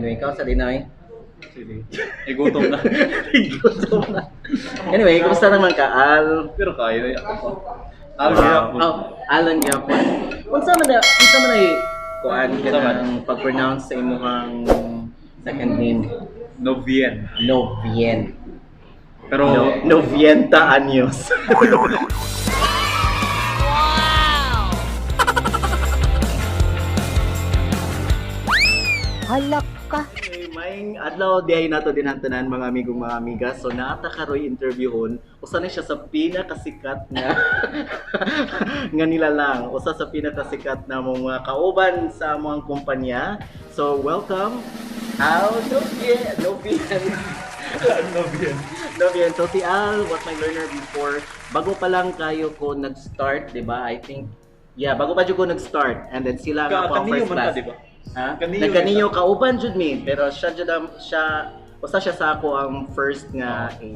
Anyway, ikaw sa Dinoy. Sige. Eh, gutom na. Gutom na. Anyway, kumusta naman ka, Al? Pero kaya, eh, ako pa. Al, gyapon. Oh, Alan gyapon. Unsa man ay kuan Unsa man? kanang pag-pronounce sa imong second name? Novien. Novien. Pero, No, novienta años. Halak ka. Okay, maayong adlaw diay nato din tanan, mga amigong mga amiga. So naata karoy interviewon, usa na siya sa pinakasikat nga nga nilalang, usa sa pinakasikat na mong mga kauban sa among kumpanya. So welcome, Al Novien. Novien. Novien. Novien. So si Al was my learner before. Bago pa lang kayo ko nag-start, di ba? I think, yeah, bago pa jud ko nag-start. And then sila nga po ang Kaniyo first man ka, class. di ba? Ha? Kaniyo Nagkaniyo kauban jud mi, pero siya jud siya usa siya sa ako ang first nga eh.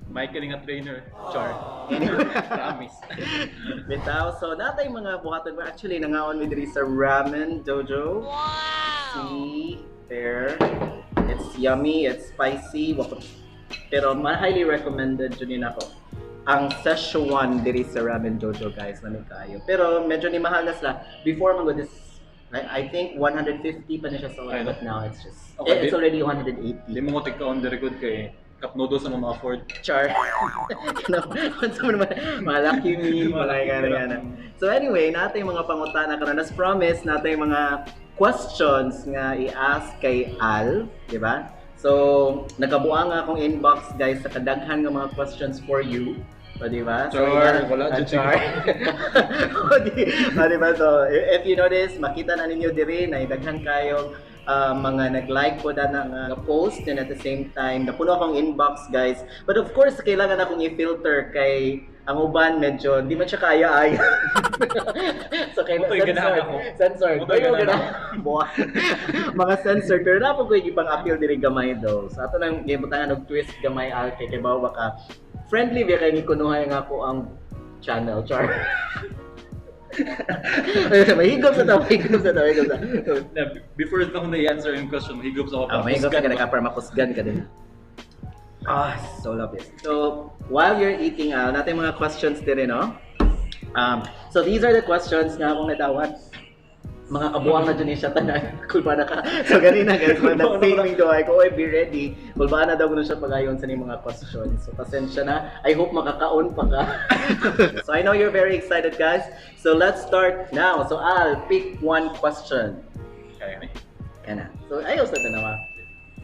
Michael nga trainer. Char. Anyway, Promise. bitaw. So natay mga buhaton. Actually, nangaon mi diri sa Ramen Dojo. Wow. See there. It's yummy, it's spicy. Pero ma highly recommended jud ni nako. Ang Szechuan diri sa Ramen Dojo, guys, lami kaayo. Pero medyo ni mahal na sila. Before man gud this I think 150 pa na siya sa Ay, but now it's just Okay, it's already 180. Di mo ko tigkaon diri good kay cup noodles ang ma-afford. Char. No, unsa man naman, malaki mi, malaki ka na nga. So anyway, natay mga pangutana karon, as promised, natay mga questions nga i-ask kay Al, di ba? So, nagabuang nga akong inbox, guys, sa kadaghan nga mga questions for you. O, di ba? So, Char, wala Ah, jud char. O, di ba? So, if you notice, makita na ninyo diri na daghan kayong mga nag-like po na nga post, and at the same time, napuno akong inbox, guys. But of course, kailangan akong i-filter kay ang uban medyo hindi man siya kaya-aya. So kailangan Mutoy, ganahan ako. Censored. Mutoy, Ayaw, ganahan ganahan. Buwa. Mga censored. Pero napag ko yung ibang appeal diri gamay though. So ato nang gibutangan og twist gamay al kay bawa ka friendly ba kay ni kunuhay nga ako ang channel char. Mahigop sa tao, mahigop sa tao, mahigop sa tao. Na, before na akong na-answer yung question, higop sa ako. Ah, mahigop sa ka para makusgan ka din. Ah, so love it. So, while you're eating, natin mga questions din, no? So these are the questions nga akong nadawat. Mga kabuang na dyan siya tanan. Kulpa na ka. So ganina, guys, when nag-filming daw ako, oy, be ready. Kulpa na daw kuno siya pagayon sa ning mga questions. So pasensya na. I hope makakaon pa ka. So I know you're very excited, guys. So let's start now. So I'll pick one question. Kaya ni. Kana. So ayaw sa tanawa.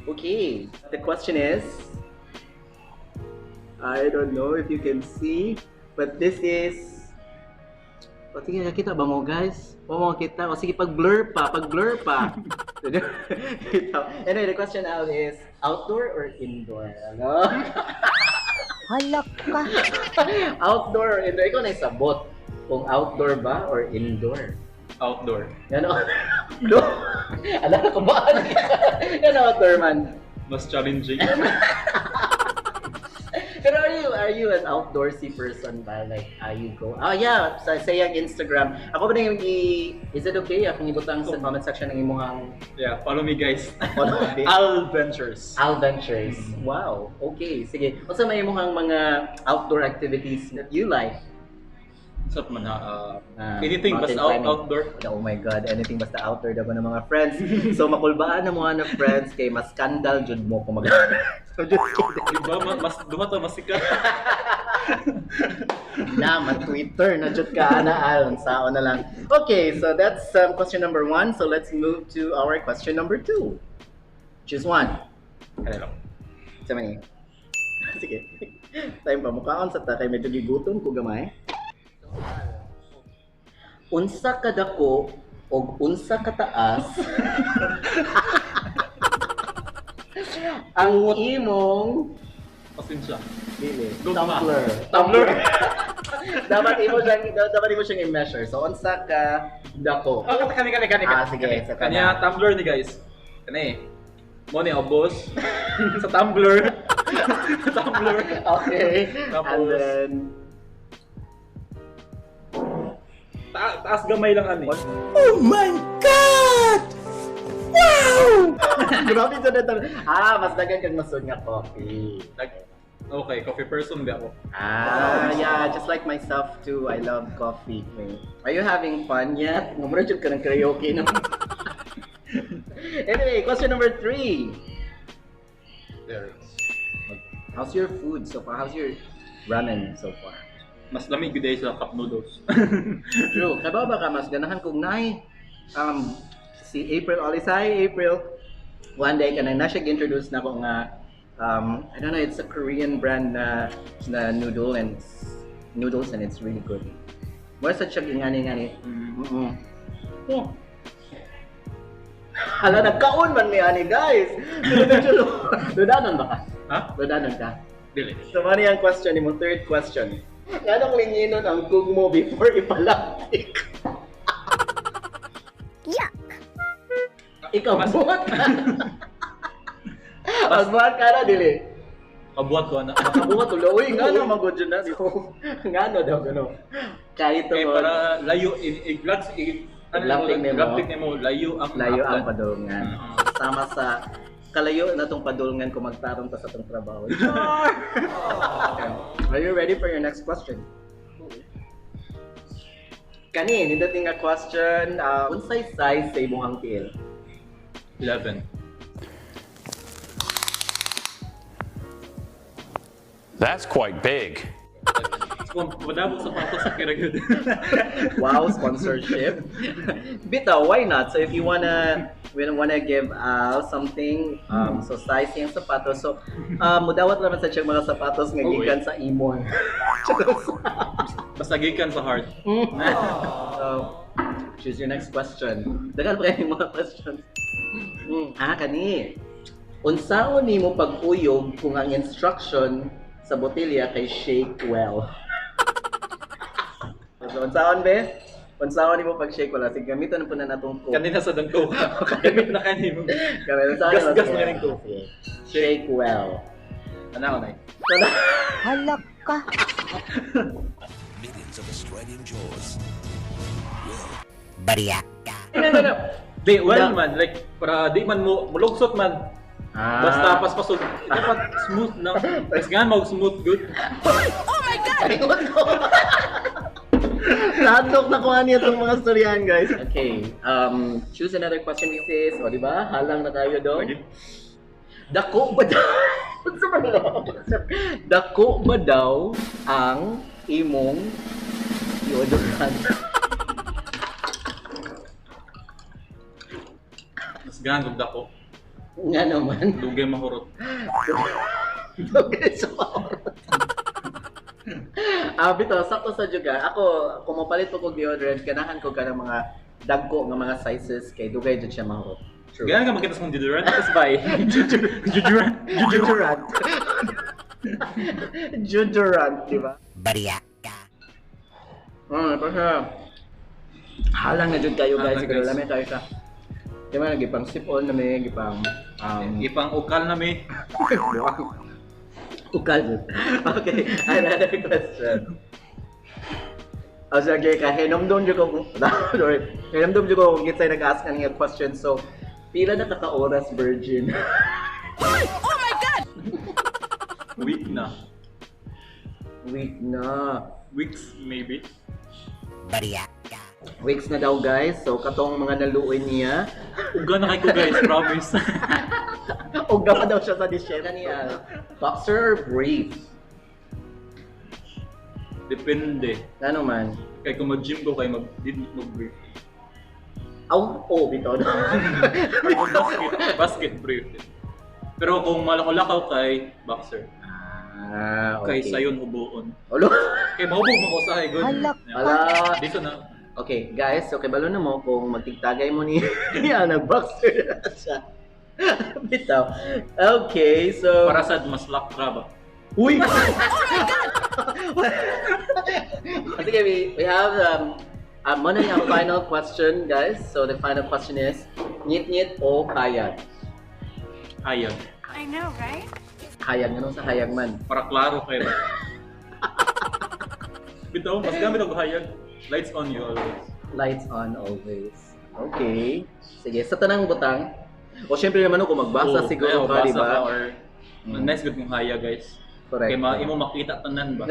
Okay. The question is, I don't know if you can see, but this is, o, sige, nakita ba mo, guys? Ba mo kita? O sige, pag-blur pa, pag-blur pa. Anyway, the question now is, outdoor or indoor? Ano? Halak ka. Outdoor or indoor? Ikaw na isabot kung outdoor ba or indoor. Outdoor. Yan o. No. Alam ko ba? Yan outdoor man. Mas challenging. Pero are you an outdoorsy person ba? Like, you go? Oh yeah, sa iyang Instagram. Ako ba na yung is it okay akong ibutang sa comment section ng imuhang Yeah, follow me, guys. Follow me. Al Ventures. Alventures? Wow. Okay, sige. Unsa may imuhang mga outdoor activities that you like? What's up man ha? Ah, anything mountain basta climbing. outdoor. Oh my God, anything basta outdoor daw ba ng mga friends. So makulbaan na mga na friends kay mas skandal jud mo kung mag. So just kidding. Diba? Mas dumato, mas sikat. Na, ma-Twitter na jud ka na al sao na lang. Okay, so that's question number one. So let's move to our question number two. Choose one. Ano lang? Sa mani. Sige. Time pa mukaon sa ta kay medyo gigutom ko gamay. Unsa ka dako og unsa ka taas ang imong Pasensya. dili Gugma. tumbler. Tumbler. Dapat imo siyang i-measure. So unsa ka dako? Oh, kani kani kani. Ah, sige, sa Kanya tumbler ni guys. Kani. Mo ni obos sa tumbler. Sa tumbler. Okay. Tapos, And then Taas gamay lang ani. Oh my God! Wow! Grabe sa na. Ah, mas daghan kag masud nga coffee. Like, okay, coffee person ba ako. Ah, yeah, just like myself too. I love coffee. Are you having fun yet? Ngamura jud ka ng karaoke, no? Anyway, question number 3. There is. How's your food so far? How's your ramen so far? Mas lami gyud ay sa cup noodles. True. Kabaw ba ka mas ganahan kog nay si April Olis. Hi, April. One day kanang na siya introduce na ko nga I don't know, it's a Korean brand na noodle and noodles and it's really good. More sa siya ingani ngani. Oh. Hala, nagkaon man mi ani, guys. Pero medyo ludanon ba ka? Ha? Ludanon ka? Dili. So, ano yung question mo? Third question. Nganong linginon ang kug mo before ipalaptik? Yuck! Ikaw, buhat ka. Mas buhat ka na, dili. Kabuhat ko na. Makabuhat ulo. Uy, nga no, magod yun na. So, nga no daw, gano. Kahit Kay para layo i-vlogs i ano Iglaptik nimo. Iglaptik nimo layo ang Layo ang upload. padulngan. Sama sa kalayo na tong padulngan kung magtarong ta sa tong trabaho. Char! Okay. Are you ready for your next question? Kani, nindot nga question, unsay size sa imong tiil? 11. That's quite big. So, kung madabot sa patos sa kira gyud. Wow, sponsorship. Bitaw, why not? So if you wanna give something, so size yung sapatos. So, mudawat naman sa siyang mga sapatos nga Oh, gikan sa imon. Basta gikan sa heart. So, choose your next question. Daghan pa kayo mga questions. Ah, kani. Unsaon nimo pag-uyog kung ang instruction sa botelya kay "shake well"? So, unsaon be? Unsaon nimo pag shake well? Sige, gamiton na po na natong coke. Kanina sa dangko. Gamit na kanimo. Gamit, unsaon Gas- nimo? gas na rin ko. Sige. Shake well. Ano ako na? So, Hala ka! Millions of Australian jaws. No. Di, well man, like, para di man mo, mulugsot man. Ah. Basta paspasod, dapat smooth lang. Mas nga mag smooth good. Kalimot ko. Naadlok na kuha niya itong mga storyahan, guys. Okay. Choose another question, sis. O, di ba? Halang na tayo doon. Lagi. Dako ba daw? Unsa ba daw? Dako ba daw ang imong deodorant? Mas ganahan kog dako. Nga naman. Dugay mahurot. Dugay sa mahurot. Ah, bitaw, sakto sa juga. Ako, kung mapalit po kog deodorant, ganahan ko ka ng mga dagko nga mga sizes kay dugay jud siya mahurot. True. Ganahan ka makita sa kong deodorant? Tapos bye. Deodorant. Deodorant. Deodorant, di ba? Bariaka. Kasi halang na jud kayo, guys. Halang, Siguro guys. lami tayo sa. Di ba, gipang sip-on na may, gipang Ipang ukal na mi. Ukal jud. Okay, another question. Oh, sige ka, hinumdum jud ko, sorry, hinumdum jud ko kung kinsay nag-ask ka nga question. So, pila na ka ka-oras virgin? Week na. Week na. Weeks maybe. Bariaka. Weeks na daw, guys. So, katong mga naluoy niya. Uga na kay ko, guys, promise. Uga pa daw siya sa disyerto niya. Boxer or brief? Depende. Ano man? Kay kung mag-gym ko kay mag di mag-brief. Aw, oh, bitaw na. Or basket brief. Pero kung malakaw-lakaw kay boxer. Ah, okay. Kay sayon hubuon. Ulo. Kay mahubog mo ko sa good. Halak. Yeah. Ala. Dito na. Okay, guys, so kabalo na mo kung magtigtagay mo ni niya, nag-boxer na siya. Bitaw. Okay, so Para sad mas lock ra ba? Uy! Oh my God! Sige, we have muna ang final question, guys. So the final question is, ngit-ngit o hayag? Hayag. I know, right? Hayag, anong sa hayag man? Para klaro kayo. Bitaw, mas gamit og hayag. Lights on you always. Lights on always. Okay. Sige, sa tanang butang. O syempre naman, no, kung magbasa Oo, siguro ayaw, ka, di basa ba? ka or nice good kung haya, guys. Correct. Kay ma imo makita tanan ba.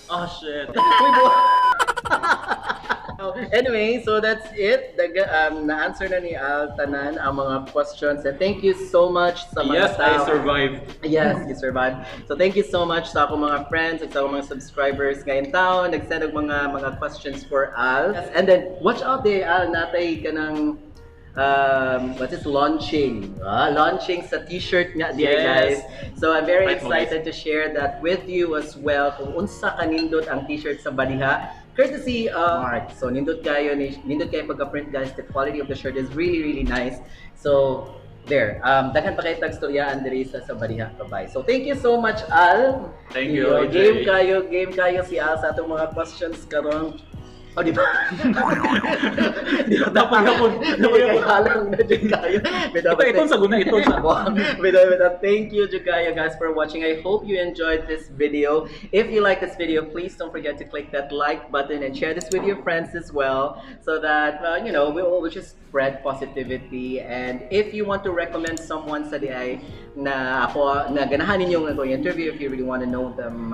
Oh shit. Uy, anyway, so that's it. Na-answer na ni Al tanan ang mga questions. And thank you so much sa mga Yes, I tao. survived. Yes, you survived. So thank you so much sa akong mga friends at sa akong mga subscribers ngayong taon. Nag-send og mga questions for Al. Yes, and then watch out diay, Al, naa tay kanang what's this, launching? Ah, launching sa t-shirt nga diay, guys. So I'm very Right mo, guys. excited to share that with you as well kung unsa kanindot ang t-shirt sa Baliha courtesy of Mark. So nindot kayo ni nindot kayo pagka-print, guys. The quality of the shirt is really, really nice. So there. Daghan pa kay tag storyaan diri sa Baliha kabay. So thank you so much, Al. Thank you, Iyo, AJ. Game kayo si Al sa atong mga questions karon. Oh, di ba? Di ba? Dapat yapon. Dapat kay halang na jud kayo. Bitaw, Ito, itong sa guna, itong sa. Bitaw, bitaw. Thank you, jud kayo, guys, for watching. I hope you enjoyed this video. If you like this video, please don't forget to click that like button and share this with your friends as well so that, we will just spread positivity. And if you want to recommend someone sa diay na ako, na ganahan ninyo nga ako interview, if you really want to know them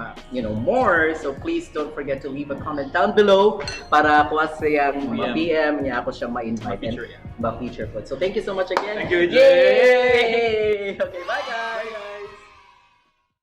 more, so please don't forget to leave a comment down below para ako siyang ma-PM niya, ako siyang ma-invite and Ma-feature, yeah. ma-feature po. So thank you so much again. Thank you, AJ. Yay! Okay, bye guys!